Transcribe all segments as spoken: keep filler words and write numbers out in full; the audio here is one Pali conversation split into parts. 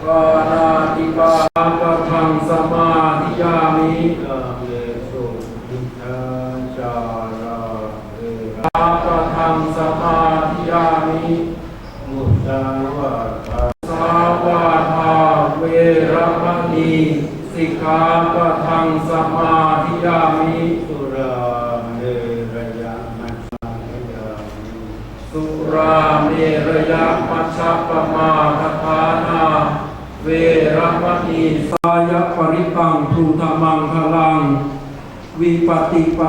Pāṇātipātapadaṃ samādiyāmi. Kāmesu micchācārā verā. Padaṃ samādiyāmi. Musāvādā. Musāvādā veramaṇī sikkhāpadaṃ samādiyāmi. Surāmerayamajjapamādaṭṭhānā veramaṇī. Surāmerayamajjapamādaṭṭhānā veramaṇī. Sāya parittaṃ brūtha maṅgalaṃ. Vipattipa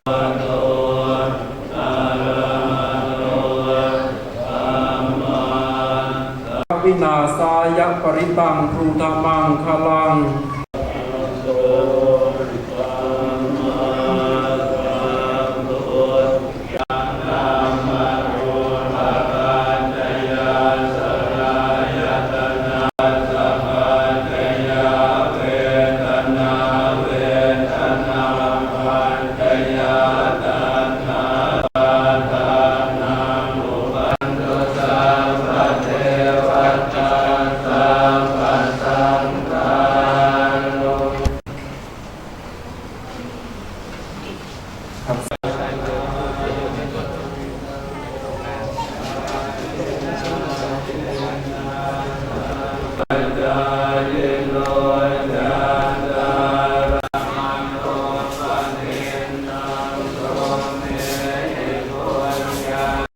vināsāya parittaṃ brūtha maṅgalaṃ.